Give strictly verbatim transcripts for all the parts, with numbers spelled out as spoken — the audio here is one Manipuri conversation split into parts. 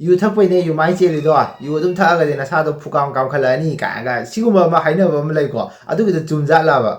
"ꯌꯨ ꯊꯛꯄꯩꯅꯦ ꯌꯨ ꯃꯥꯏ ꯆꯦꯜꯂꯤꯗꯣ, ꯌꯨ ꯑꯗꯨꯝ ꯊꯛꯑꯒꯗꯤ ꯅꯁꯥꯗꯣ ꯐꯨꯀꯥꯝ ꯀꯥꯝꯈꯠꯂꯛꯑꯅꯤ" ꯀꯥꯏꯅꯒ ꯁꯤꯒꯨꯝꯕ ꯑꯃ ꯍꯥꯏꯅꯕ ꯑꯃ ꯂꯩꯀꯣ꯫ ꯑꯗꯨꯒꯤꯗꯣ ꯆꯨꯝꯖꯥꯠꯂꯕ?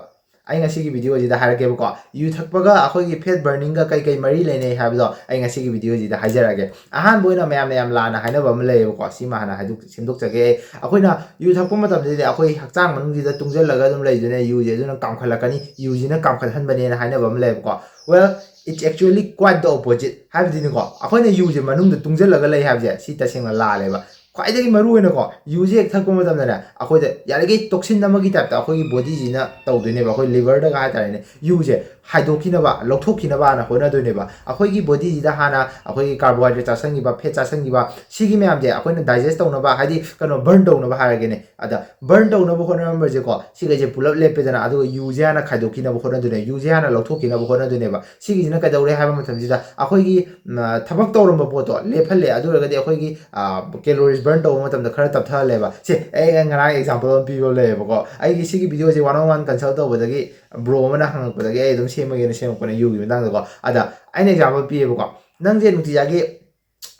ꯑꯩ ꯉꯁꯤꯒꯤ ꯚꯤꯗꯤꯑꯣꯁꯤꯗ ꯍꯥꯏꯔꯛꯀꯦꯕꯀꯣ꯫ ꯌꯨ ꯊꯛꯄꯒ ꯑꯩꯈꯣꯏꯒꯤ ꯐꯦꯠ ꯕꯔꯅꯤꯡꯒ ꯀꯩ ꯀꯩ ꯃꯔꯤ ꯂꯩꯅꯩ ꯍꯥꯏꯕꯗꯣ ꯑꯩ ꯉꯁꯤꯒꯤ ꯚꯤꯗꯤꯑꯣꯁꯤꯗ ꯍꯥꯏꯖꯔꯛꯑꯒꯦ꯫ ꯑꯍꯥꯟꯕ ꯑꯣꯏꯅ ꯃꯌꯥꯝꯅ ꯌꯥꯝ ꯂꯥꯟꯅ ꯍꯥꯏꯅꯕ ꯑꯃ ꯂꯩꯌꯦꯕꯀꯣ꯫ ꯁꯤꯃ ꯍꯥꯟꯅ ꯍꯥꯏꯗꯣꯛ-, ꯁꯦꯝꯗꯣꯛꯆꯒꯦ ꯑꯩ꯫ ꯑꯩꯈꯣꯏꯅ ꯌꯨ ꯊꯛꯄ ꯃꯇꯝꯗꯗꯤ ꯑꯩꯈꯣꯏ ꯍꯛꯆꯥꯡ ꯃꯅꯨꯡꯁꯤꯗ ꯇꯨꯡꯁꯤꯜꯂꯒ ꯑꯗꯨꯝ ꯂꯩꯗꯣꯏꯅꯦ ꯌꯨꯁꯦ, ꯑꯗꯨꯅ ꯀꯥꯝꯈꯠꯂꯛꯀꯅꯤ, ꯌꯨꯁꯤꯅ ꯀꯥꯝꯈꯠꯍꯟꯕꯅꯦꯅ ꯍꯥꯏꯅꯕ ꯑꯃ ꯂꯩꯌꯦꯕꯀꯣ꯫ Well, it's actually quite the opposite. ꯍꯥꯏꯕꯗꯤꯅꯤꯀꯣ, ꯑꯩꯈꯣꯏꯅ ꯌꯨꯁꯦ ꯃꯅꯨꯡꯗ ꯇꯨꯡꯁꯤꯜꯂꯒ ꯂꯩ ꯍꯥꯏꯕꯁꯦ ꯁꯤ ꯇꯁꯦꯡꯅ ꯂꯥꯜꯂꯦꯕ꯫ ꯈ꯭ꯋꯥꯏꯗꯒꯤ ꯃꯔꯨ ꯑꯣꯏꯅꯀꯣ, ꯌꯨꯁꯦ ꯍꯦꯛ ꯊꯛꯄ ꯃꯇꯝꯗꯅꯦ, ꯑꯩꯈꯣꯏꯗ ꯌꯥꯔꯤꯈꯩ ꯇꯣꯛꯁꯤꯟ ꯑꯃꯒꯤ ꯇꯥꯏꯞꯇ ꯑꯩꯈꯣꯏꯒꯤ ꯕꯣꯗꯤꯁꯤꯅ ꯇꯧꯗꯣꯏꯅꯦꯕ, ꯑꯩꯈꯣꯏ ꯂꯤꯚꯔꯗꯒ ꯍꯥꯏꯇꯥꯔꯦꯅꯦ, ꯌꯨꯁꯦ ꯍꯥꯏꯗꯣꯛꯈꯤꯅꯕ, ꯂꯧꯊꯣꯛꯈꯤꯅꯕꯅ ꯍꯣꯠꯅꯗꯣꯏꯅꯦꯕ꯫ ꯑꯩꯈꯣꯏꯒꯤ ꯕꯣꯗꯤꯁꯤꯗ ꯍꯥꯟꯅ ꯑꯩꯈꯣꯏꯒꯤ ꯀꯥꯔꯕꯣꯍꯥꯏꯗ꯭ꯔꯦꯠ ꯆꯥꯁꯟꯈꯤꯕ, ꯐꯦꯠ ꯆꯥꯁꯟꯈꯤꯕ, ꯁꯤꯒꯤ ꯃꯌꯥꯝꯁꯦ ꯑꯩꯈꯣꯏꯅ ꯗꯥꯏꯖꯦꯁ ꯇꯧꯅꯕ, ꯍꯥꯏꯗꯤ ꯀꯩꯅꯣ, ꯕꯔꯟ ꯇꯧꯅꯕ ꯍꯥꯏꯔꯒꯦꯅꯦ, ꯑꯗ ꯕꯔꯟ ꯇꯧꯅꯕ ꯍꯣꯠꯅꯔꯝꯕꯁꯦꯀꯣ, ꯁꯤꯈꯩꯁꯦ ꯄꯨꯂꯞ ꯂꯦꯞꯄꯦꯗꯅ, ꯑꯗꯨꯒ ꯌꯨꯁꯦ ꯍꯥꯟꯅ ꯈꯥꯏꯗꯣꯛꯈꯤꯅꯕ ꯍꯣꯠꯅꯗꯣꯏꯅꯦ, ꯌꯨꯁꯦ ꯍꯥꯟꯅ ꯂꯧꯊꯣꯛꯈꯤꯅꯕ ꯍꯣꯠꯅꯗꯣꯏꯅꯦꯕ꯫ ꯁꯤꯒꯤꯁꯤꯅ ꯀꯩꯗꯧꯔꯦ ꯍꯥꯏꯕ ꯃꯇꯝꯁꯤꯗ ꯑꯩꯈꯣꯏꯒꯤ, ꯎꯝ, ꯊꯕꯛ ꯇꯧꯔꯝꯕ ꯄꯣꯠꯇꯣ ꯂꯦꯞꯍꯜꯂꯦ꯫ ꯑꯗꯨ ꯑꯣꯏꯔꯒꯗꯤ ꯑꯩꯈꯣꯏꯒꯤ, ꯀꯦꯂꯣꯔꯤꯁ ꯕꯔꯟ ꯇꯧꯕ ꯃꯇꯝꯗ ꯈꯔ ꯇꯞꯊꯍꯜꯂꯦꯕ꯫ ꯁꯦ, ꯑꯩ ꯉꯔꯥꯡ ꯑꯦꯛꯖꯥꯝꯄꯜ ꯑꯃ ꯄꯤꯕ ꯂꯩꯌꯦꯕꯀꯣ꯫ ꯑꯩꯒꯤ ꯁꯤꯒꯤ ꯚꯤꯗꯤꯑꯣꯁꯦ one on one consult ꯇꯧꯕꯗꯒꯤ ꯕ꯭ꯔꯣ ꯑꯃꯅ ꯍꯪꯉꯛꯄꯗꯒꯤ ꯑꯩ ꯑꯗꯨꯝ ꯁꯦꯝꯃꯒꯦꯅ ꯁꯦꯝꯃꯛꯄꯅꯦ, ꯌꯨꯒꯤ ꯃꯇꯥꯡꯗꯀꯣ꯫ ꯑꯗ ꯑꯩꯅ ꯑꯦꯛꯖꯥꯝꯄꯜ ꯄꯤꯌꯦꯕꯀꯣ, ꯅꯪꯁꯦ ꯅꯨꯡꯇꯤꯖꯥꯒꯤ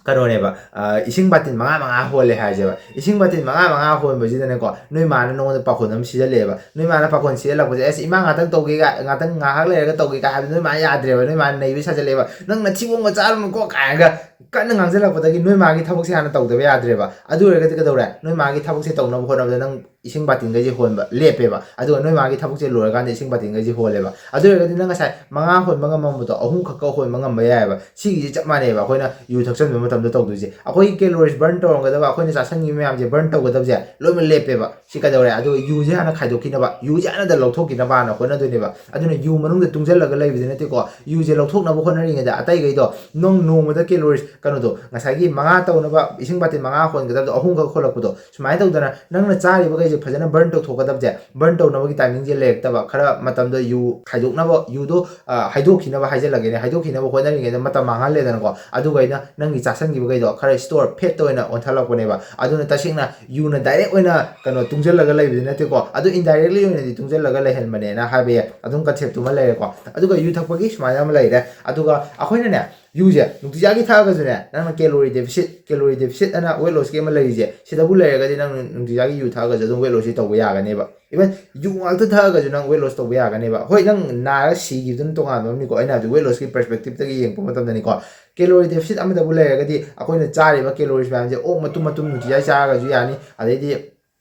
ꯀꯩꯅꯣꯅꯦꯕ, ꯑ, ꯏꯁꯤꯡ ꯕꯥꯇꯤꯟ ꯃꯉꯥ ꯃꯉꯥ ꯍꯣꯜꯂꯦ ꯍꯥꯏꯁꯦꯕ꯫ ꯏꯁꯤꯡ ꯕꯥꯇꯤꯟ ꯃꯉꯥ ꯃꯉꯥ ꯍꯣꯟꯕꯁꯤꯗꯅꯦꯀꯣ, ꯅꯣꯏ ꯃꯥꯅ ꯅꯉꯣꯟꯗ ꯄꯥꯈꯣꯟ ꯑꯃ ꯁꯤꯖꯜꯂꯛꯑꯦꯕ꯫ ꯅꯣꯏ ꯃꯥꯅ ꯄꯥꯈꯣꯟ ꯁꯤꯖꯜꯂꯛꯄꯁꯦ, "ꯑꯁ, ꯏꯃꯥ ꯉꯥꯛꯇꯪ ꯇꯧꯒꯦ ꯀꯥꯏ, ꯉꯥꯛꯇꯪ ꯉꯥꯏꯍꯥꯛ ꯂꯩꯔꯒ ꯇꯧꯒꯦ" ꯀꯥꯏ ꯍꯥꯏꯕꯗ ꯅꯣꯏ ꯃꯥꯅ ꯌꯥꯗ꯭ꯔꯦꯕ, ꯅꯣꯏ ꯃꯥꯅ ꯅꯩꯕ ꯁꯥꯖꯜꯂꯛꯑꯦꯕ꯫ "ꯅꯪ ꯅꯊꯤꯕꯣꯡꯒ ꯆꯥꯔꯨꯅꯨꯀꯣ" ꯀꯥꯏꯅꯒ ꯀꯟꯅ ꯉꯥꯡꯁꯤꯜꯂꯛꯄꯗꯒꯤ ꯅꯣꯏ ꯃꯥꯒꯤ ꯊꯕꯛꯁꯦ ꯍꯥꯟꯅ ꯇꯧꯗꯕ ꯌꯥꯗ꯭ꯔꯦꯕ꯫ ꯑꯗꯨ ꯑꯣꯏꯔꯒꯗꯤ ꯀꯩꯗꯧꯔꯦ? ꯅꯣꯏ ꯃꯥꯒꯤ ꯊꯕꯛꯁꯦ ꯇꯧꯅꯕ ꯍꯣꯠꯅꯕꯗ ꯅꯪ ꯏꯁꯤꯡ ꯕꯥꯇꯤꯟꯈꯩꯁꯦ ꯍꯣꯟꯕ ꯂꯦꯞꯄꯦꯕ꯫ ꯑꯗꯨꯒ ꯅꯣꯏ ꯃꯥꯒꯤ ꯊꯕꯛꯁꯦ ꯂꯣꯏꯔꯀꯥꯟꯗ ꯏꯁꯤꯡ ꯕꯥꯇꯤꯟꯈꯩꯁꯦ ꯍꯣꯜꯂꯦꯕ꯫ ꯑꯗꯨ ꯑꯣꯏꯔꯒꯗꯤ ꯅꯪ ꯉꯁꯥꯏ ꯃꯉꯥ ꯍꯣꯟꯕ ꯉꯝꯃꯝꯕꯗꯣ ꯑꯍꯨꯝ ꯈꯛꯀ ꯍꯣꯟꯕ ꯉꯝꯕ ꯌꯥꯏꯑꯕ꯫ ꯁꯤꯒꯤꯁꯦ ꯆꯞ ꯃꯥꯟꯅꯩꯑꯕ, ꯑꯩꯈꯣꯏꯅ ꯌꯨ ꯊꯛꯆꯟꯕ ꯃꯇꯝꯗ ꯇꯧꯗꯣꯏꯁꯦ꯫ ꯑꯩꯈꯣꯏꯒꯤ ꯀꯦꯂꯣꯔꯤꯁ ꯕꯔꯟ ꯇꯧꯔꯝꯒꯗꯕ, ꯑꯩꯈꯣꯏꯅ ꯆꯥꯁꯟꯈꯤꯕ ꯃꯌꯥꯝꯁꯦ ꯕꯔꯟ ꯇꯧꯒꯗꯕꯁꯦ ꯂꯣꯏꯅꯃꯛ ꯂꯦꯞꯄꯦꯕ꯫ ꯁꯤ ꯀꯩꯗꯧꯔꯦ? ꯑꯗꯨꯒ ꯌꯨꯁꯦ ꯍꯥꯟꯅ ꯈꯥꯏꯗꯣꯛꯈꯤꯅꯕ, ꯌꯨꯁꯦ ꯍꯥꯟꯅꯗ ꯂꯧꯊꯣꯛꯈꯤꯅꯕꯅ ꯍꯣꯠꯅꯗꯣꯏꯅꯦꯕ꯫ ꯑꯗꯨꯅ ꯌꯨ ꯃꯅꯨꯡꯗ ꯇꯨꯡꯁꯤꯜꯂꯒ ꯂꯩꯕꯗꯤ ꯅꯠꯇꯦꯀꯣ꯫ ꯌꯨꯁꯦ ꯂꯧꯊꯣꯛꯅꯕ ꯍꯣꯠꯅꯔꯤꯉꯩꯗ ꯑꯇꯩꯈꯩꯗꯣ, ꯅꯪ ꯅꯣꯡꯃꯗ ꯀꯦꯂꯣꯔꯤꯁ ꯀꯩꯅꯣꯗꯣ, ꯉꯁꯥꯏꯒꯤ ꯃꯉꯥ ꯇꯧꯅꯕ ꯏꯁꯤꯡ ꯕꯥꯇꯤꯟ ꯃꯉꯥ ꯍꯣꯟꯒꯗꯕꯗꯣ ꯑꯍꯨꯝꯈꯛ ꯍꯣꯜꯂꯛꯄꯗꯣ, ꯁꯨꯃꯥꯏꯅ ꯇꯧꯗꯅ ꯅꯪꯅ ꯆꯥꯔꯤꯕꯈꯩꯁꯦ ꯐꯖꯅ ꯕꯔꯟ ꯇꯧꯊꯣꯛꯀꯗꯕꯁꯦ, ꯕꯔꯟ ꯇꯧꯅꯕꯒꯤ ꯇꯥꯏꯃꯤꯡꯁꯦ ꯂꯩꯔꯛꯇꯕ, ꯈꯔ ꯃꯇꯝꯗꯣ ꯌꯨ ꯈꯥꯏꯗꯣꯛꯅꯕ, ꯌꯨꯗꯣ, ꯑ, ꯍꯥꯏꯗꯣꯛꯈꯤꯅꯕ ꯍꯥꯏꯖꯜꯂꯒꯦꯅꯦ, ꯍꯥꯏꯗꯣꯛꯈꯤꯅꯕ ꯍꯣꯠꯅꯔꯤꯉꯩꯗ ꯃꯇꯝ ꯃꯥꯡꯍꯜꯂꯦꯗꯅꯀꯣ꯫ ꯑꯗꯨꯒ ꯑꯩꯅ ꯅꯪꯒꯤ ꯆꯥꯁꯟꯈꯤꯕꯈꯩꯗꯣ ꯈꯔ ꯁ꯭ꯇꯣꯔ ꯐꯦꯠꯇ ꯑꯣꯏꯅ ꯑꯣꯟꯊꯠꯂꯛꯄꯅꯦꯕ꯫ ꯑꯗꯨꯅ ꯇꯁꯦꯡꯅ ꯌꯨꯅ ꯗꯥꯏꯔꯦꯛ ꯑꯣꯏꯅ ꯀꯩꯅꯣ ꯇꯨꯡꯁꯤꯜꯂꯒ ꯂꯩꯕꯗꯤ ꯅꯠꯇꯦꯀꯣ, ꯑꯗꯨ ꯏꯟꯗꯥꯏꯔꯦꯛꯂꯤ ꯑꯣꯏꯅꯗꯤ ꯇꯨꯡꯁꯤꯜꯂꯒ ꯂꯩꯍꯟꯕꯅꯦꯅ ꯍꯥꯏꯕ ꯌꯥꯏ꯫ ꯑꯗꯨꯝ ꯀꯟꯁꯦꯞꯇꯨꯃ ꯂꯩꯔꯦꯀꯣ꯫ ꯑꯗꯨꯒ ꯌꯨ ꯊꯛꯄꯒꯤ ꯁꯨꯃꯥꯏꯅ ꯑꯃ ꯂꯩꯔꯦ꯫ ꯑꯗꯨꯒ ꯑꯩꯈꯣꯏꯅꯅꯦ, ꯌꯨꯁꯦ ꯅꯨꯡꯇꯤꯖꯥꯒꯤ ꯊꯛꯑꯒꯁꯨꯅꯦ, ꯅꯪꯅ calorie deficit, calorie deficit ꯑꯅ weight lossꯀꯤ ꯑꯃ ꯂꯩꯔꯤꯁꯦ, ꯁꯤꯗꯕꯨ ꯂꯩꯔꯒꯗꯤ ꯅꯪ ꯅꯨꯡꯇꯤꯖꯥꯒꯤ ꯌꯨ ꯊꯛꯑꯒꯁꯨ ꯑꯗꯨꯝ weight lossꯁꯤ ꯇꯧꯕ ꯌꯥꯒꯅꯦꯕ꯫ Even ꯌꯨ ꯉꯥꯛꯇ ꯊꯛꯑꯒꯁꯨ ꯅꯪ weight loss ꯇꯧꯕ ꯌꯥꯒꯅꯦꯕ꯫ ꯍꯣꯏ, ꯅꯪ ꯅꯥꯔꯒ ꯁꯤꯈꯤꯕꯗꯨꯅ ꯇꯣꯉꯥꯟꯕ ꯑꯃꯅꯤꯀꯣ, ꯑꯩꯅ ꯍꯥꯏꯕꯗꯤ weight lossꯀꯤ perspectiveꯇꯒꯤ ꯌꯦꯡꯉꯛꯄ ꯃꯇꯝꯗꯅꯤꯀꯣ꯫ Calorie deficit ꯑꯃꯗꯕꯨ ꯂꯩꯔꯒꯗꯤ ꯑꯩꯈꯣꯏꯅ ꯆꯥꯔꯤꯕ calories ꯃꯌꯥꯝꯁꯦ ꯑꯣꯛ ꯃꯇꯨꯝ ꯃꯇꯨꯝ ꯅꯨꯡꯇꯤꯖꯥꯒꯤ ꯆꯥꯔꯒꯁꯨ ꯌꯥꯅꯤ, ꯑꯗꯩꯗꯤ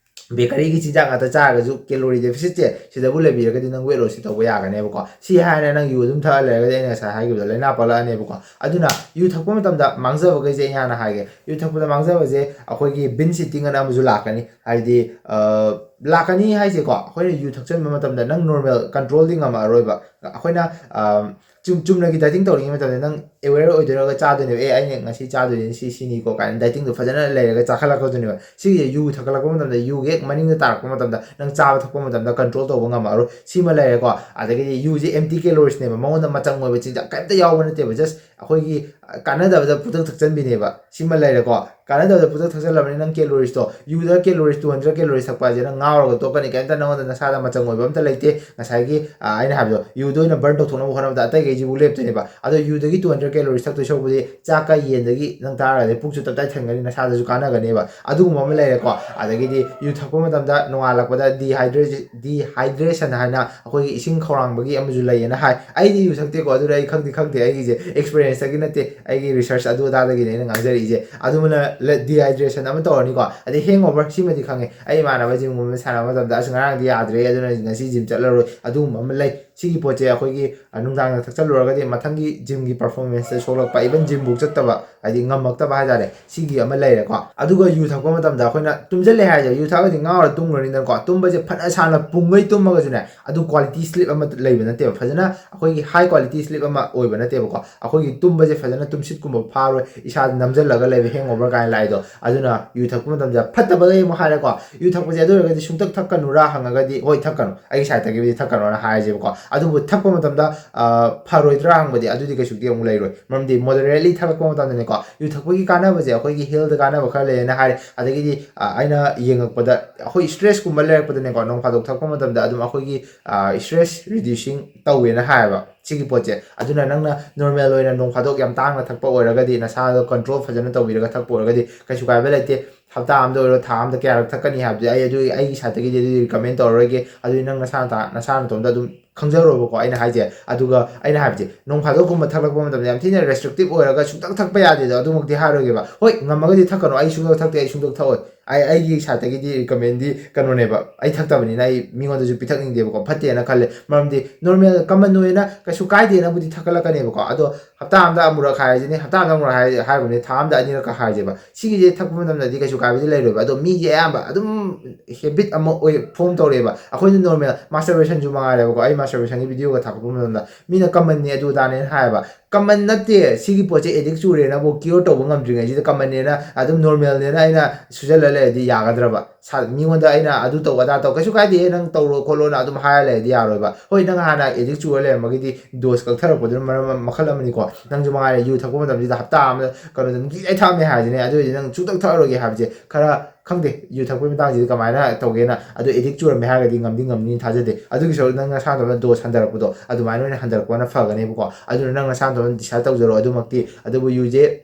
bakeryꯒꯤ ꯆꯤꯟꯖꯥꯛ ꯉꯥꯛꯇ ꯆꯥꯔꯒꯁꯨ calorie deficitꯁꯦ ꯁꯤꯗꯕꯨ ꯂꯩꯕꯤꯔꯒꯗꯤ ꯅꯪ weight lossꯁꯤ ꯇꯧꯕ ꯌꯥꯒꯅꯦꯕꯀꯣ꯫ ꯁꯤ ꯍꯥꯏꯔꯦ, ꯅꯪ ꯌꯨ ꯑꯗꯨꯝ ꯊꯛꯑ ꯂꯩꯔꯒꯗꯤ ꯑꯩꯅ ꯉꯁꯥꯏ ꯍꯥꯏꯈꯤꯕꯗꯣ ꯂꯥꯏꯅꯥ ꯄꯛꯂꯛꯑꯅꯦꯕꯀꯣ꯫ ꯑꯗꯨꯅ ꯌꯨ ꯊꯛꯄ ꯃꯇꯝꯗ ꯃꯥꯡꯖꯕꯈꯩꯁꯦ ꯑꯩ ꯍꯥꯟꯅ ꯍꯥꯏꯒꯦ꯫ ꯌꯨ ꯊꯛꯄꯗ ꯃꯥꯡꯖꯕꯁꯦ ꯑꯩꯈꯣꯏꯒꯤ binge eating ꯑꯅ ꯑꯃꯁꯨ ꯂꯥꯛꯀꯅꯤ꯫ ꯍꯥꯏꯗꯤ, ꯑ, ꯂꯥꯛꯀꯅꯤ ꯍꯥꯏꯁꯦꯀꯣ, ꯑꯩꯈꯣꯏꯅ ꯌꯨ ꯊꯛꯆꯟꯕ ꯃꯇꯝꯗ ꯅꯪ normal controlꯗꯤ ꯉꯝꯃꯛꯑꯔꯣꯏꯕ꯫ ꯑꯩꯈꯣꯏꯅ, ꯑ, ꯆꯨꯝ-, ꯆꯨꯝꯅꯒꯤ dieting ꯇꯧꯔꯤꯉꯩ ꯃꯇꯝꯗ ꯅꯪ aware ꯑꯣꯏꯗꯣꯏꯔꯒ ꯆꯥꯗꯣꯏꯅꯦꯕ, "ꯑꯦ, ꯑꯩꯅ ꯉꯁꯤ ꯆꯥꯗꯣꯏꯁꯦ ꯁꯤ, ꯁꯤꯅꯤꯀꯣ" ꯀꯥꯏꯅ dietingꯗꯣ ꯐꯖꯅ ꯂꯩꯔꯒ ꯆꯥꯈꯠꯂꯛꯀꯗꯣꯏꯅꯦꯕ꯫ ꯁꯤꯒꯤꯁꯦ ꯌꯨ ꯊꯛꯀꯠꯂꯛꯄ ꯃꯇꯝꯗ, ꯌꯨꯒꯤ ꯍꯦꯛ ꯃꯅꯤꯡꯗ ꯇꯥꯔꯛꯄ ꯃꯇꯝꯗ ꯅꯪ ꯆꯥꯕ ꯊꯛꯄ ꯃꯇꯝꯗ control ꯇꯧꯕ ꯉꯝꯃꯛꯑꯔꯣꯏ꯫ ꯁꯤꯃ ꯂꯩꯔꯦꯀꯣ꯫ ꯑꯗꯒꯤꯗꯤ ꯌꯨꯁꯦ empty caloriesꯅꯦꯕ, ꯃꯉꯣꯟꯗ ꯃꯆꯪ ꯑꯣꯏꯕ ꯆꯤꯟꯖꯥꯛ ꯀꯩꯝꯇ ꯌꯥꯎꯕ ꯅꯠꯇꯦꯕ, just ꯑꯩꯈꯣꯏꯒꯤ, ꯑ, ꯀꯥꯟꯅꯗꯕꯗ ꯄꯨꯊꯛ ꯊꯛꯆꯟꯕꯤꯅꯦꯕ꯫ ꯁꯤꯃ ꯂꯩꯔꯦꯀꯣ꯫ ꯀꯥꯟꯅꯗꯕꯗ ꯄꯨꯊꯛ ꯊꯛꯆꯜꯂꯕꯅꯤ ꯅꯪ caloriesꯇꯣ꯫ ꯌꯨꯗ calories two hundred calories ꯊꯛꯄ ꯍꯥꯏꯁꯦ ꯅꯪ ꯉꯥꯎꯔꯒ ꯇꯣꯛꯀꯅꯤ, ꯀꯩꯝꯇ ꯅꯉꯣꯟꯗ ꯅꯁꯥꯗ ꯃꯆꯪ ꯑꯣꯏꯕ ꯑꯝꯇ ꯂꯩꯇꯦ꯫ ꯉꯁꯥꯏꯒꯤ, ꯑ, ꯑꯩꯅ ꯍꯥꯏꯕꯗꯣ, ꯌꯨꯗ ꯑꯣꯏꯅ burn ꯇꯧꯊꯣꯛꯅꯕ ꯍꯣꯠꯅꯕꯗ ꯑꯇꯩꯈꯩꯁꯤꯕꯨ ꯂꯦꯞꯇꯣꯏꯅꯦꯕ꯫ ꯑꯗꯣ ꯌꯨꯗꯒꯤ two hundred calories ꯊꯛꯇꯣꯏ ꯁꯔꯨꯛꯄꯨꯗꯤ ꯆꯥꯛꯀ ꯌꯦꯟꯗꯒꯤ ꯅꯪ ꯇꯥꯔꯒꯗꯤ ꯄꯨꯛꯁꯨ ꯇꯞꯇꯥꯏ ꯊꯟꯒꯅꯤ, ꯅꯁꯥꯗꯁꯨ ꯀꯥꯟꯅꯒꯅꯦꯕ꯫ ꯑꯗꯨꯒꯨꯝꯕ ꯑꯃ ꯂꯩꯔꯦꯀꯣ꯫ ꯑꯗꯒꯤꯗꯤ ꯌꯨ ꯊꯛꯄ ꯃꯇꯝꯗ ꯅꯣꯡꯉꯥꯜꯂꯛꯄꯗ dehydration, dehydration ꯍꯥꯏꯅ ꯑꯩꯈꯣꯏꯒꯤ ꯏꯁꯤꯡ ꯈꯧꯔꯥꯡꯕꯒꯤ ꯑꯃꯁꯨ ꯂꯩꯌꯦꯅ ꯍꯥꯏ꯫ ꯑꯩꯗꯤ ꯌꯨ ꯊꯛꯇꯦꯀꯣ, ꯑꯗꯨꯅ ꯑꯩ ꯈꯪꯗꯤ ꯈꯪꯗꯦ, ꯑꯩꯒꯤꯁꯦ experienceꯇꯒꯤ ꯅꯠꯇꯦ, ꯑꯩꯒꯤ research ꯑꯗꯨ ꯑꯗꯥꯗꯒꯤꯅꯦ ꯑꯩꯅ ꯉꯥꯡꯖꯔꯛꯏꯁꯦ꯫ ꯑꯗꯨꯃꯅ ꯗꯤꯍꯥꯏꯗ꯭ꯔꯦꯁꯟ ꯑꯃ ꯇꯧꯔꯅꯤꯀꯣ꯫ ꯑꯗꯩ hangover, ꯁꯤꯃꯗꯤ ꯈꯪꯉꯦ꯫ ꯑꯩ ꯏꯃꯥꯟꯅꯕ ꯖꯤꯝꯒꯨꯝꯕ ꯁꯥꯟꯅꯕ ꯃꯇꯝꯗ, "ꯑꯁ, ꯉꯔꯥꯡꯗꯤ ꯌꯥꯗ꯭ꯔꯦ, ꯑꯗꯨꯅ ꯉꯁꯤ ꯖꯤꯝ ꯆꯠꯂꯔꯣꯏ", ꯑꯗꯨꯒꯨꯝꯕ ꯑꯃ ꯂꯩ꯫ ꯁꯤꯒꯤ ꯄꯣꯠꯁꯦ ꯑꯩꯈꯣꯏꯒꯤ, ꯑ, ꯅꯨꯡꯗꯥꯡꯗ ꯊꯛꯆꯜꯂꯨꯔꯒꯗꯤ ꯃꯊꯪꯒꯤ ꯖꯤꯝꯒꯤ performanceꯇ ꯁꯣꯛꯂꯛꯄ, even ꯖꯤꯝꯕꯨꯛ ꯆꯠꯇꯕ, ꯍꯥꯏꯗꯤ ꯉꯝꯃꯛꯇꯕ ꯍꯥꯏꯇꯥꯔꯦ, ꯁꯤꯒꯤ ꯑꯃ ꯂꯩꯔꯦꯀꯣ꯫ ꯑꯗꯨꯒ ꯌꯨ ꯊꯛꯄ ꯃꯇꯝꯗ ꯑꯩꯈꯣꯏꯅ ꯇꯨꯝꯁꯤꯜꯂꯦ ꯍꯥꯏꯔꯁꯦ, ꯌꯨ ꯊꯛꯑꯒꯗꯤ ꯉꯥꯎꯔ ꯇꯨꯝꯈ꯭ꯔꯅꯤꯗꯅꯀꯣ꯫ ꯇꯨꯝꯕꯁꯦ ꯐꯅ ꯁꯥꯡꯅ ꯄꯨꯡꯈꯩ ꯇꯨꯝꯃꯒꯁꯨꯅꯦ, ꯑꯗꯨ quality sleep ꯑꯃ ꯂꯩꯕ ꯅꯠꯇꯦꯕ, ꯐꯖꯅ ꯑꯩꯈꯣꯏꯒꯤ high quality sleep ꯑꯃ ꯑꯣꯏꯕ ꯅꯠꯇꯦꯕꯀꯣ꯫ ꯑꯩꯈꯣꯏꯒꯤ ꯇꯨꯝꯕꯁꯦ ꯐꯖꯅ ꯇꯨꯝꯁꯤꯠꯀꯨꯝꯕ ꯐꯥꯔꯣꯏ, ꯏꯁꯥꯗ ꯅꯝꯁꯤꯜꯂꯒ ꯂꯩꯕ, hangover ꯀꯥꯏꯅ ꯂꯥꯛꯏꯗꯣ꯫ ꯑꯗꯨꯅ ꯌꯨ ꯊꯛꯄ ꯃꯇꯝꯗ ꯐꯠꯇꯕꯈꯩ ꯑꯃꯨꯛ ꯍꯥꯏꯔꯦꯀꯣ꯫ ꯌꯨ ꯊꯛꯄꯁꯦ ꯑꯗꯨ ꯑꯣꯏꯔꯒꯗꯤ ꯁꯨꯡꯊꯛ ꯊꯛꯀꯅꯨꯔꯥ ꯍꯪꯉꯒꯗꯤ, ꯍꯣꯏ, ꯊꯛꯀꯅꯨ, ꯑꯩꯒꯤ sideꯇꯒꯤꯕꯨꯗꯤ ꯊꯛꯀꯅꯣꯅ ꯍꯥꯏꯔꯁꯦꯕꯀꯣ꯫ ꯑꯗꯨꯕꯨ ꯊꯛꯄ ꯃꯇꯝꯗ ꯐꯔꯣꯏꯗ꯭ꯔꯥ ꯍꯪꯕꯗꯤ ꯑꯗꯨꯗꯤ ꯀꯩꯁꯨꯗꯤ ꯑꯃꯨꯛ ꯂꯩꯔꯣꯏ꯫ ꯃꯔꯝꯗꯤ moderately ꯊꯛꯂꯛꯄ ꯃꯇꯝꯗꯅꯦꯀꯣ, ꯌꯨ ꯊꯛꯄꯒꯤ ꯀꯥꯟꯅꯕꯁꯦ ꯑꯩꯈꯣꯏꯒꯤ healthꯇ ꯀꯥꯟꯅꯕ ꯈꯔ ꯂꯩꯌꯦꯅ ꯍꯥꯏꯔꯦ꯫ ꯑꯗꯒꯤꯗꯤ ꯑꯩꯅ ꯌꯦꯡꯉꯛꯄꯗ ꯑꯩꯈꯣꯏ stressꯀꯨꯝꯕ ꯂꯩꯔꯛꯄꯗꯅꯦꯀꯣ, ꯅꯣꯡ ꯐꯥꯗꯣꯛ ꯊꯛꯄ ꯃꯇꯝꯗ ꯑꯗꯨꯝ ꯑꯩꯈꯣꯏꯒꯤ stress reducing ꯇꯧꯋꯦꯅ ꯍꯥꯏꯌꯦꯕ ꯁꯤꯒꯤ ꯄꯣꯠꯁꯦ꯫ ꯑꯗꯨꯅ ꯅꯪꯅ normal ꯑꯣꯏꯅ ꯅꯣꯡ ꯐꯥꯗꯣꯛ ꯌꯥꯝ ꯇꯥꯡꯅ ꯊꯛꯄ ꯑꯣꯏꯔꯒꯗꯤ, ꯅꯁꯥꯗꯣ control ꯐꯖꯅ ꯇꯧꯕꯤꯔꯒ ꯊꯛꯄ ꯑꯣꯏꯔꯒꯗꯤ ꯀꯩꯁꯨ ꯀꯥꯏꯕ ꯂꯩꯇꯦ꯫ ꯍꯞꯇꯥ ꯑꯃꯗ ꯑꯣꯏꯔꯣ, ꯊꯥ ꯑꯃꯗ ꯀꯌꯥꯔꯛ ꯊꯛꯀꯅꯤ ꯍꯥꯏꯕꯗꯤ ꯑꯩ ꯑꯗꯨ ꯑꯩꯒꯤ side ꯇꯒꯤꯗꯤ ꯑꯗꯨꯗꯤ recommend ꯇꯧꯔꯔꯣꯏꯒꯦ꯫ ꯑꯗꯨꯗꯤ ꯅꯪ ꯅꯁꯥ ꯅꯇꯣꯝꯇ ꯑꯗꯨꯝ ꯈꯪꯖꯔꯣꯕꯀꯣ ꯑꯩꯅ ꯍꯥꯏꯁꯦ꯫ ꯑꯗꯨꯒ ꯑꯩꯅ ꯍꯥꯏꯕꯁꯦ, ꯅꯣꯡ ꯐꯥꯗꯣꯛꯀꯨꯝꯕ ꯊꯛꯂꯛꯄ ꯃꯇꯝꯗ ꯌꯥꯝ ꯊꯤꯅ restrictive ꯑꯣꯏꯔꯒ ꯁꯨꯡꯊꯛ ꯊꯛꯄ ꯌꯥꯗꯦꯗꯣ ꯑꯗꯨꯃꯛꯇꯤ ꯍꯥꯏꯔꯣꯏꯒꯦꯕ꯫ ꯍꯣꯏ, ꯉꯝꯃꯒꯗꯤ ꯊꯛꯀꯅꯨ, ꯑꯩ ꯁꯨꯡꯊꯛ ꯊꯛꯇꯦ, ꯑꯩ ꯁꯨꯡꯊꯛ ꯊꯛꯑꯣꯏ꯫ ꯑꯩ ꯑꯩꯒꯤ side ꯇꯒꯤꯗꯤ recommend ꯗꯤ ꯀꯩꯅꯣꯅꯦꯕ, ꯑꯩ ꯊꯛꯇꯕꯅꯤꯅ ꯑꯩ ꯃꯤꯉꯣꯟꯗꯁꯨ ꯄꯤꯊꯛꯅꯤꯡꯗꯦꯕꯀꯣ, ꯐꯠꯇꯦꯅ ꯈꯜꯂꯦ꯫ ꯃꯔꯝꯗꯤ normal common ꯑꯣꯏꯅ ꯀꯩꯁꯨ ꯀꯥꯏꯗꯦꯅꯕꯨꯗꯤ ꯊꯛꯀꯠꯂꯛꯀꯅꯦꯕꯀꯣ, ꯑꯗꯣ ꯍꯞꯇꯥ ꯑꯃꯗ ꯑꯃꯨꯔꯛ ꯍꯥꯏꯔꯁꯤꯅꯦ, ꯍꯞꯇꯥ ꯑꯃꯗ ꯑꯃꯨꯔꯛ ꯍꯥꯏ ꯍꯥꯏꯔꯕꯅꯦ, ꯊꯥ ꯑꯃꯗ ꯑꯅꯤꯔꯛꯀ ꯍꯥꯏꯔꯁꯦꯕ, ꯁꯤꯒꯤꯁꯦ ꯊꯛꯄ ꯃꯇꯝꯗꯗꯤ ꯀꯩꯁꯨ ꯀꯥꯏꯕꯗꯤ ꯂꯩꯔꯣꯏꯕ꯫ ꯑꯗꯣ ꯃꯤꯒꯤ ꯑꯌꯥꯝꯕ ꯑꯗꯨꯝ habit ꯑꯃ ꯑꯣꯏ form ꯇꯧꯔꯛꯑꯦꯕ꯫ ꯑꯩꯈꯣꯏꯅ normal masturbation ꯁꯨ ꯃꯉꯥꯏꯔꯦꯕꯀꯣ, ꯑꯩ masturbation ꯒꯤ video ꯒ ꯊꯥꯒꯠꯄ ꯃꯇꯝꯗ ꯃꯤꯅ common ꯅꯦ ꯑꯗꯨ ꯑꯗꯥꯅꯦꯅ ꯍꯥꯏꯌꯦꯕ꯫ Common ꯅꯠꯇꯦ ꯁꯤꯒꯤ ꯄꯣꯠꯁꯦ, addict ꯆꯨꯔꯦꯅꯕꯨ cure ꯇꯧꯕ ꯉꯝꯗ꯭ꯔꯤꯉꯩꯁꯤꯗ common ꯅꯦꯅ ꯑꯗꯨꯝ normal ꯅꯦꯅ ꯑꯩꯅ ꯁꯨꯖꯜꯂ ꯂꯩꯔꯗꯤ ꯌꯥꯒꯗ꯭ꯔꯕ? ꯁꯥ-, ꯃꯤꯉꯣꯟꯗ ꯑꯩꯅ ꯑꯗꯨ ꯇꯧ ꯑꯗꯥ ꯇꯧ, ꯀꯩꯁꯨ ꯀꯥꯏꯗꯦ ꯅꯪ ꯇꯧꯔꯣ ꯈꯣꯠꯂꯣꯅ ꯑꯗꯨꯝ ꯍꯥꯏꯔ ꯂꯩꯔꯗꯤ ꯌꯥꯔꯣꯏꯕ꯫ ꯍꯣꯏ, ꯅꯪ ꯍꯥꯟꯅ addict ꯆꯨꯔ ꯂꯩꯔꯝꯃꯒꯗꯤ dose ꯀꯛꯊꯔꯛꯄꯗꯨꯅ ꯃꯔꯝ ꯑꯃ, ꯃꯈꯜ ꯑꯃꯅꯤꯀꯣ꯫ ꯅꯪꯁꯨ ꯃꯉꯥꯏꯔꯦ, ꯌꯨ ꯊꯛꯄ ꯃꯇꯝꯁꯤꯗ ꯍꯞꯇꯥ ꯑꯃꯗ ꯀꯩꯅꯣꯗ ꯅꯨꯡꯇꯤꯖꯥꯏ ꯊꯛꯑꯝꯃꯦ ꯍꯥꯏꯔꯁꯤꯅꯦ, ꯑꯗꯨ ꯑꯣꯏꯔꯗꯤ ꯅꯪ ꯁꯨꯡꯊꯛ ꯊꯛꯑꯔꯣꯏꯒꯦ ꯍꯥꯏꯕꯁꯦ ꯈꯔ ꯈꯪꯗꯦ, ꯌꯨ ꯊꯛꯄꯒꯤ ꯃꯇꯥꯡꯁꯤꯗꯤ ꯀꯃꯥꯏꯅ ꯇꯧꯒꯦꯅ꯫ ꯑꯗꯨ addict ꯆꯨꯔꯝꯃꯦ ꯍꯥꯏꯔꯒꯗꯤ ꯉꯝꯗꯤ ꯉꯝꯅꯤꯅ ꯊꯥꯖꯗꯦ꯫ ꯑꯗꯨꯒꯤ ꯁꯔꯨꯛ ꯅꯪ ꯅꯁꯥꯗꯣ dose ꯍꯟꯊꯔꯛꯄꯗꯣ ꯑꯗꯨꯃꯥꯏꯅ ꯑꯣꯏꯅ ꯍꯟꯊꯔꯛꯄꯅ ꯐꯒꯅꯦꯕꯀꯣ꯫ ꯑꯗꯨꯅ ꯅꯪ ꯅꯁꯥꯗꯣ decide ꯇꯧꯖꯔꯣ ꯑꯗꯨꯃꯛꯇꯤ꯫ ꯑꯗꯨꯕꯨ ꯌꯨꯁꯦ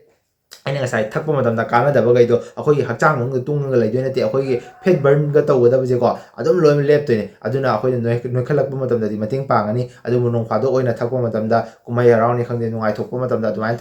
ꯑꯩꯅ ꯉꯁꯥꯏ ꯊꯛꯄ ꯃꯇꯝꯗ ꯀꯥꯟꯅꯗꯕꯈꯩꯗꯣ ꯑꯩꯈꯣꯏꯒꯤ ꯍꯛꯆꯥꯡ ꯃꯅꯨꯡꯗ ꯇꯨꯡꯉꯒ ꯂꯩꯗꯣꯏ ꯅꯠꯇꯦ, ꯑꯩꯈꯣꯏꯒꯤ fat burn ꯒ ꯇꯧꯒꯗꯕꯁꯦꯀꯣ ꯑꯗꯨꯝ ꯂꯣꯏꯅ ꯂꯦꯞꯇꯣꯏꯅꯦ꯫ ꯑꯗꯨꯅ ꯑꯩꯈꯣꯏꯅ ꯅꯣꯏ-, ꯅꯣꯏꯈꯠꯂꯛꯄ ꯃꯇꯝꯗꯗꯤ ꯃꯇꯦꯡ ꯄꯥꯡꯒꯅꯤ꯫ ꯑꯗꯨꯕꯨ ꯅꯣꯡ ꯐꯥꯗꯣꯛ ꯑꯣꯏꯅ ꯊꯛꯄ ꯃꯇꯝꯗ, ꯀꯨꯝꯍꯩ ꯍꯔꯥꯎꯅꯤ ꯈꯪꯗꯦ, ꯅꯨꯡꯉꯥꯏꯊꯣꯛꯄ ꯃꯇꯝꯗ ꯑꯗꯨꯃꯥꯏꯅ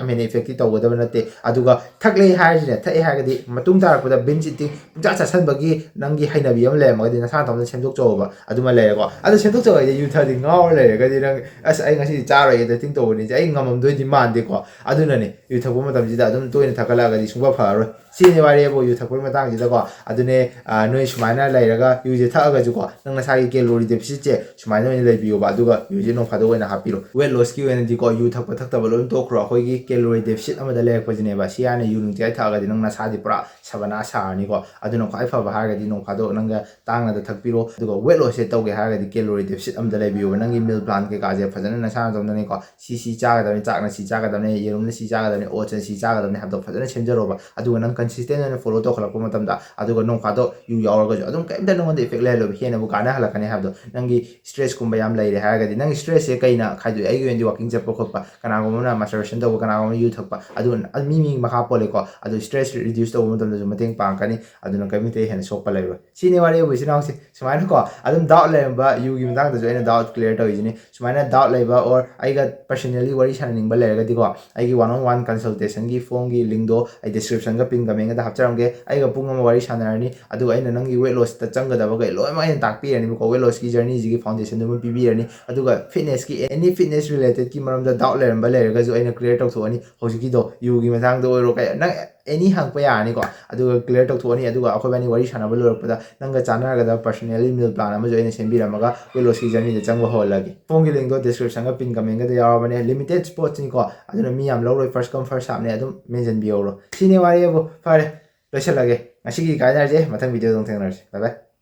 ꯍꯦꯟꯅ effect ꯇꯤ ꯇꯧꯒꯗꯕ ꯅꯠꯇꯦ꯫ ꯑꯗꯨꯒ ꯊꯛꯂꯦ ꯍꯥꯏꯔꯤꯁꯤꯅꯦ, ꯊꯛꯑꯦ ꯍꯥꯏꯔꯒꯗꯤ ꯃꯇꯨꯡ ꯇꯥꯔꯛꯄꯗ binge eating, ꯄꯨꯡꯆꯥ ꯆꯥꯁꯟꯕꯒꯤ ꯅꯪꯒꯤ ꯍꯩꯅꯕꯤ ꯑꯃ ꯂꯩꯔꯝꯃꯒꯗꯤ ꯅꯁꯥ ꯅꯇꯣꯝꯇ ꯁꯦꯝꯗꯣꯛꯆꯧꯕ꯫ ꯑꯗꯨꯃ ꯂꯩꯔꯦꯀꯣ꯫ ꯑꯗꯣ ꯁꯦꯝꯗꯣꯛꯆꯧ ꯍꯥꯏꯗꯤ ꯌꯨ ꯊꯛꯑꯗꯤ ꯉꯥꯎꯔ ꯂꯩꯔꯒꯗꯤ ꯅꯪ, "ꯑꯁ, ꯑꯩ ꯉꯁꯤꯗꯤ ꯆꯥꯔꯣꯏꯒꯦ, dieting ꯇꯧꯕꯅꯤꯁꯦ ꯑꯩ ꯉꯝꯃꯝꯗꯣꯏꯗꯤ ꯃꯥꯟꯗꯦꯀꯣ"꯫ ꯑꯗꯨꯅꯅꯦ ꯌꯨ ꯊꯛꯄ ꯃꯇꯝꯁꯤ ꯁꯤꯗ ꯑꯗꯨꯝ ꯇꯣꯏꯅ ꯊꯛꯀꯠꯂꯛꯑꯒꯗꯤ ꯁꯨꯡꯐ ꯐꯔꯔꯣꯏ꯫ ꯁꯤꯅꯤ ꯋꯥꯔꯤ ꯍꯥꯏꯕꯨ ꯌꯨ ꯊꯛꯄꯒꯤ ꯃꯇꯥꯡꯁꯤꯗꯀꯣ꯫ ꯑꯗꯨꯅꯦ, ꯑ, ꯅꯣꯏ ꯁꯨꯃꯥꯏꯅ ꯂꯩꯔꯒ ꯌꯨꯁꯦ ꯊꯛꯑꯒꯁꯨꯀꯣ, ꯅꯪ ꯅꯁꯥꯒꯤ calorie deficitꯁꯦ ꯁꯨꯃꯥꯏꯅ ꯑꯣꯏꯅ ꯂꯩꯕꯤꯌꯣꯕ, ꯑꯗꯨꯒ ꯌꯨꯁꯦ ꯅꯣꯡ ꯐꯥꯗꯣꯛ ꯑꯣꯏꯅ ꯍꯥꯞꯄꯤꯔꯣ꯫ Weight lossꯀꯤ ꯑꯣꯏꯅꯗꯤꯀꯣ, ꯌꯨ ꯊꯛꯄ ꯊꯛꯇꯕ ꯂꯣꯏꯅ ꯇꯣꯛꯈ꯭ꯔꯣ, ꯑꯩꯈꯣꯏꯒꯤ calorie deficit ꯑꯃꯗ ꯂꯩꯔꯛꯄꯁꯤꯅꯦꯕ꯫ ꯁꯤ ꯍꯥꯟꯅ ꯌꯨ ꯅꯨꯡꯇꯤꯖꯥꯏ ꯊꯛꯑꯒꯗꯤ ꯅꯪ ꯅꯁꯥꯗꯤ ꯄꯨꯔꯥ ꯁꯕꯅꯥ ꯁꯥꯔꯅꯤꯀꯣ꯫ ꯑꯗꯨꯅ ꯈ꯭ꯋꯥꯏ ꯐꯕ ꯍꯥꯏꯔꯒꯗꯤ ꯅꯣꯡ ꯐꯥꯗꯣꯛ ꯅꯪꯒ ꯇꯥꯡꯅꯗ ꯊꯛꯄꯤꯔꯣ꯫ ꯑꯗꯨꯒ weight lossꯁꯦ ꯇꯧꯒꯦ ꯍꯥꯏꯔꯒꯗꯤ calorie deficit ꯑꯃꯗ ꯂꯩꯕꯤꯌꯣꯕ꯫ ꯅꯪꯒꯤ meal planꯀꯩꯀꯥꯁꯦ ꯐꯖꯅ ꯅꯁꯥꯅ ꯇꯧꯗꯅꯤꯀꯣ꯫ ꯁꯤ ꯁꯤ ꯆꯥꯒꯗꯕꯅꯤ, ꯆꯥꯛꯅ ꯁꯤ ꯆꯥꯒꯗꯕꯅꯤ, ꯌꯦꯔꯨꯝꯅ ꯁꯤ ꯆꯥꯒꯗꯕꯅꯤ, oatsꯅ ꯁꯤ ꯆꯥꯒꯗꯕꯅꯤ ꯍꯥꯏꯕꯗꯣ ꯐꯖꯅ ꯁꯦꯝꯖꯔꯣꯕ꯫ ꯑꯗꯨꯒ ꯅꯪ consistent ꯑꯣꯏꯅ follow ꯇꯧꯈꯠꯂꯛꯄ ꯃꯇꯝꯗ, ꯑꯗꯨꯒ ꯅꯣꯡ ꯐꯥꯗꯣꯛ ꯌꯨ ꯌꯥꯎꯔꯒꯁꯨ ꯑꯗꯨꯝ ꯀꯩꯝꯇ ꯅꯉꯣꯟꯗ effect ꯂꯩꯍꯜꯂꯣꯏꯕ, ꯍꯦꯟꯅꯕꯨ ꯀꯥꯟꯅꯍꯜꯂꯛꯀꯅꯤ ꯍꯥꯏꯕꯗꯣ꯫ ꯅꯪꯒꯤ stressꯀꯨꯝꯕ ꯌꯥꯝ ꯂꯩꯔꯦ ꯍꯥꯏꯔꯒꯗꯤ, ꯅꯪꯒꯤ stressꯁꯦ ꯀꯩꯅ ꯈꯥꯏꯗꯣꯛꯑꯦ? ꯑꯩꯒꯤ ꯑꯣꯏꯅꯗꯤ walking ꯆꯠꯄ ꯈꯣꯠꯄ, ꯀꯅꯥꯒꯨꯝꯕ ꯑꯃꯅ masturbation ꯇꯧꯕ, ꯀꯅꯥꯒꯨꯝꯕ ꯑꯃꯅ ꯌꯨ ꯊꯛꯄ, ꯑꯗꯨ, ꯑꯗꯨ ꯃꯤ ꯃꯤ ꯃꯈꯥ ꯄꯣꯜꯂꯦꯀꯣ꯫ ꯑꯗꯨ stress reduce ꯇꯧꯕ ꯃꯇꯝꯗꯁꯨ ꯃꯇꯦꯡ ꯄꯥꯡꯉꯛꯀꯅꯤ꯫ ꯑꯗꯨꯅ ꯀꯔꯤꯝꯇ ꯍꯦꯟꯅ ꯁꯣꯛꯄ ꯂꯩꯔꯣꯏ꯫ ꯁꯤꯅꯤ ꯋꯥꯔꯤꯕꯨ, ꯏꯆꯤꯟ ꯏꯅꯥꯎꯁꯦ꯫ ꯁꯨꯃꯥꯏꯅꯀꯣ, ꯑꯗꯨꯝ doubt ꯂꯩꯔꯝꯕ, ꯌꯨꯒꯤ ꯃꯇꯥꯡꯗꯁꯨ ꯑꯩꯅ doubt clear ꯇꯧꯔꯤꯁꯤꯅꯤ꯫ ꯁꯨꯃꯥꯏꯅ doubt ꯂꯩꯕ or ꯑꯩꯒ personally ꯋꯥꯔꯤ ꯁꯥꯟꯅꯅꯤꯡꯕ ꯂꯩꯔꯒꯗꯤꯀꯣ, ꯑꯩꯒꯤ one on one consultationꯒꯤ formꯒꯤ linkꯗꯣ ꯑꯩ descriptionꯒ pin commentꯒꯗ ꯍꯥꯞꯆꯔꯝꯒꯦ꯫ ꯑꯩꯒ ꯄꯨꯡ ꯑꯃ ꯋꯥꯔꯤ ꯁꯥꯟꯅꯔꯅꯤ, ꯑꯗꯨꯒ ꯑꯩꯅ ꯅꯪꯒꯤ weight lossꯇ ꯆꯪꯒꯗꯕꯈꯩ ꯂꯣꯏꯅꯃꯛ ꯑꯩꯅ ꯇꯥꯛꯄꯤꯔꯅꯤꯕꯀꯣ꯫ Weight lossꯀꯤ journeyꯁꯤꯒꯤ foundationꯗꯨ ꯑꯃ ꯄꯤꯕꯤꯔꯅꯤ, ꯑꯗꯨꯒ fitnessꯀꯤ, any fitness relatedꯀꯤ ꯃꯔꯝꯗ doubt ꯂꯩꯔꯝꯕ ꯂꯩꯔꯒꯁꯨ ꯑꯩꯅ clear ꯇꯧꯊꯣꯛꯑꯅꯤ꯫ ꯍꯧꯖꯤꯛꯀꯤꯗꯣ, ꯌꯨꯒꯤ ꯃꯇꯥꯡꯗ ꯑꯣꯏꯔꯣ, ꯀꯩ, ꯅꯪ any ꯍꯪꯉꯛꯄ ꯌꯥꯔꯅꯤꯀꯣ, ꯑꯗꯨꯒ clear ꯇꯧꯊꯣꯛꯑꯅꯤ꯫ ꯑꯗꯨꯒ ꯑꯩꯈꯣꯏꯕꯥꯅꯤ ꯋꯥꯔꯤ ꯁꯥꯟꯅꯕ ꯂꯣꯏꯔꯛꯄꯗ ꯅꯪꯒ ꯆꯥꯟꯅꯔꯒꯗꯕ personally meal plan ꯑꯃꯁꯨ ꯑꯩꯅ ꯁꯦꯝꯕꯤꯔꯝꯃꯒ weight lossꯀꯤ journeyꯗ ꯆꯪꯕ ꯍꯧꯍꯜꯂꯒꯦ꯫ Formꯒꯤ linkꯗꯣ descriptionꯒ pin commentꯒꯗ ꯌꯥꯎꯔꯕꯅꯦ꯫ Limited spotꯅꯤꯀꯣ, ꯑꯗꯨꯅ ꯃꯤ ꯌꯥꯝ ꯂꯧꯔꯣꯏ, first come first serveꯅꯦ, ꯑꯗꯨꯝ ꯃꯦꯟꯁꯤꯟꯕꯤꯍꯧꯔꯣ꯫ ꯁꯤꯅꯤ ꯋꯥꯔꯤꯕꯨ꯫ ꯐꯔꯦ, ꯂꯣꯏꯁꯤꯜꯂꯒꯦ꯫ ꯉꯁꯤꯒꯤ ꯀꯥꯏꯅꯔꯁꯦ, ꯃꯊꯪ videoꯗ ꯑꯃꯨꯛ ꯊꯦꯡꯅꯔꯁꯦ꯫ Bye bye꯫